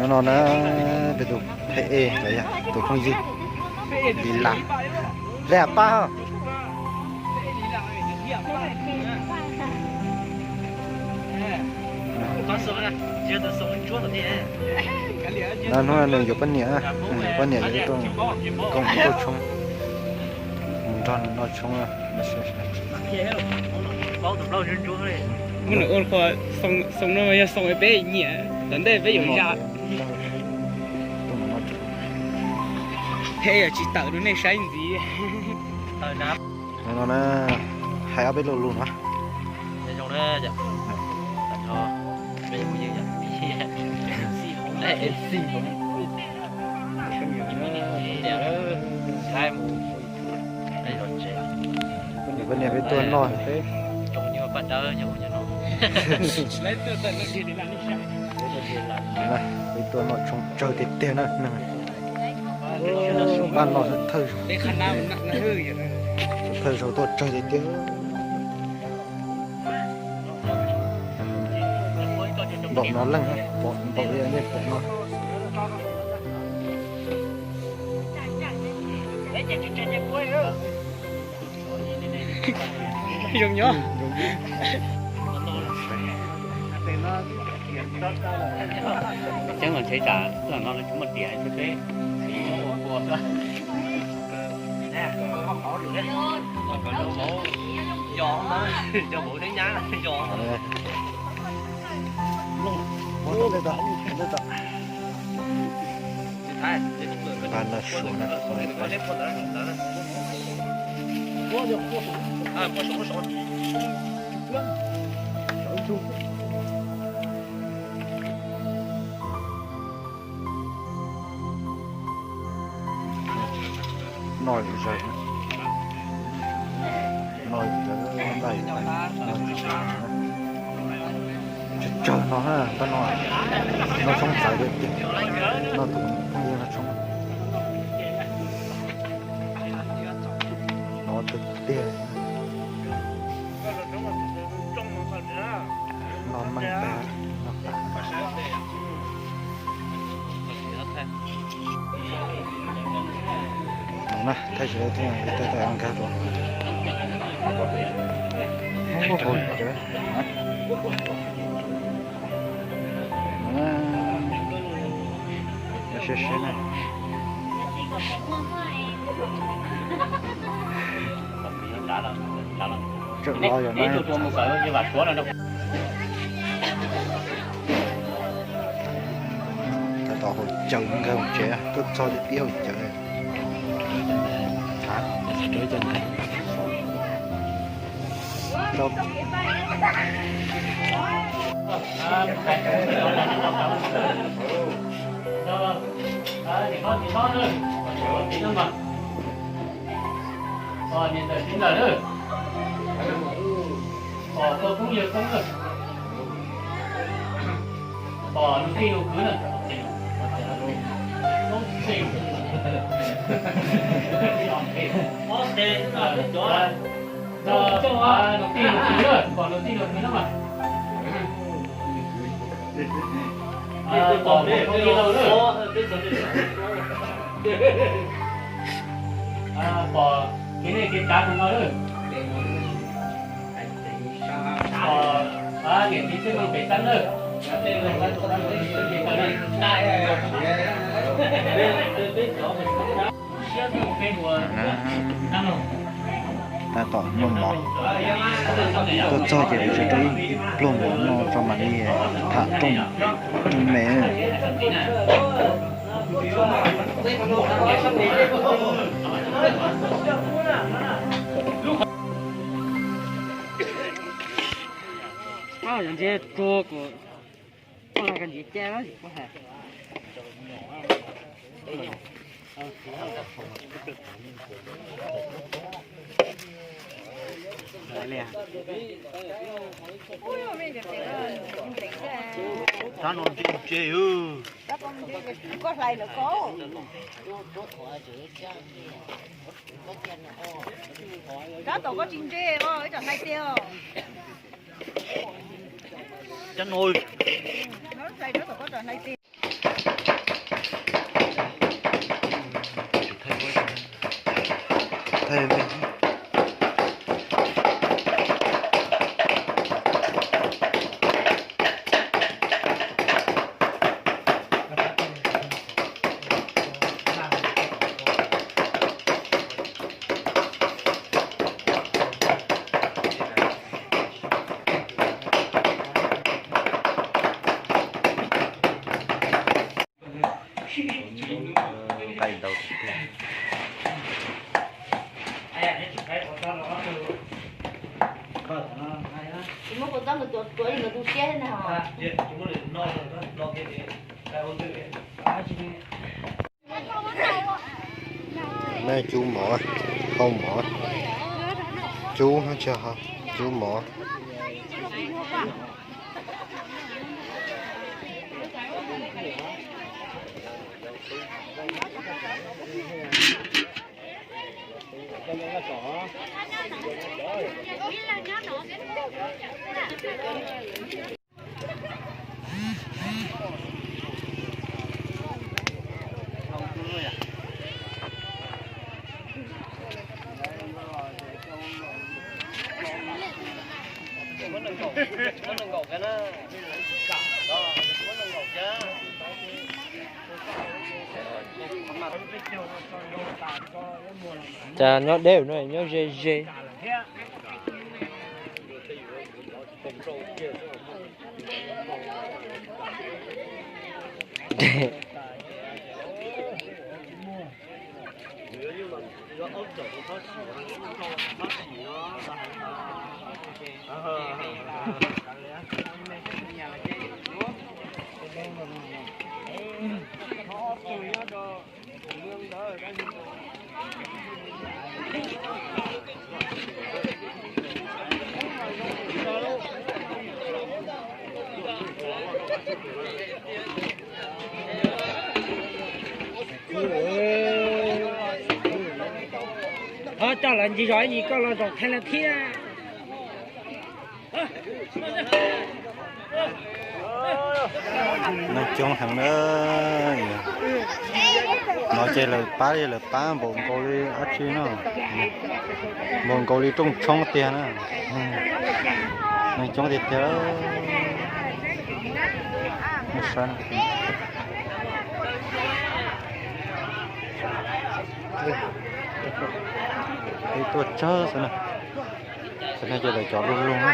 No na, peb tus pheej ej los yog tus phooj ywg Lis Las, Lis Las pab ho. No hnub no nws yuav poj niam, nws yuav poj niam yuav tuaj koom nkauj tshoob, mus nrog nws noj tshoob. Muab nws ua qhov xoo no yog xoo peb nyiam, tom ntej peb yuav zam. Peb yuav tsis tawm rau nej saib ntxiv. No na, hais ob peb lo lus no. Peb niam peb tuaj noj, peb tuaj noj tshoob tsawg tiag tiag na. Pab no thawj, thawj zaug tuaj tsawg tiag tiag. Npaum no leej, npaum li nej pom no. Zoo nyob. Tseeb los ntshe tsam no tsis muaj tias peb No zaws, no zaws, no zaws, tsawg tsawg no, pab no, no tshoob txawv tiag tiag, no tus phooj ywg no tshoob, no tiag tiag. No meej tag, no tas. No na, thaij tsis tau thiab, ib tag tag nkag rau. Muab haus cawv. No na, siab siab na. Tsawm los yog na. Tab tom haus cawv nkag hauv tsev, tuaj txog tib haus cawv. Pom niam ntawm txiv ntawm na, pom koj koob yawg koob na, pom nus tij nus kwv na, nus tij nus kwv na, pom nus tij nus kwv na mas, pom nus tij laug na, pom kev neej kev tsav tus no na. Niam txiv txwj meej pem xeeb na. Tab tom noj mov, tuaj txog ces tseem rau ib pluag mov no tso mam li tham rooj, rooj me. Rab no ntse ntse. Koj hlais lawm koj. Rab tom koj tsis ntse os, ib tsam hlais tiag os. Rab no. Hlais rab tom koj tsam hlais tiag. Nej cub mov, hau mov, cub no tsis hau, cub mov. Cas nyob deb no nyob ze ze. Ho coj lawv ncig zos ib ncig koj los zaum thaiv lawv thiab. Neeg coob heev na. No ces lawv pab li lawv pab npaum nkaus li dab tsi no. Npaum nkaus li rooj tshoob tiag na. Neeg coob tiag tiag. Tuaj tsawg xwb na. Xwb na ces lawv cov lug lug na.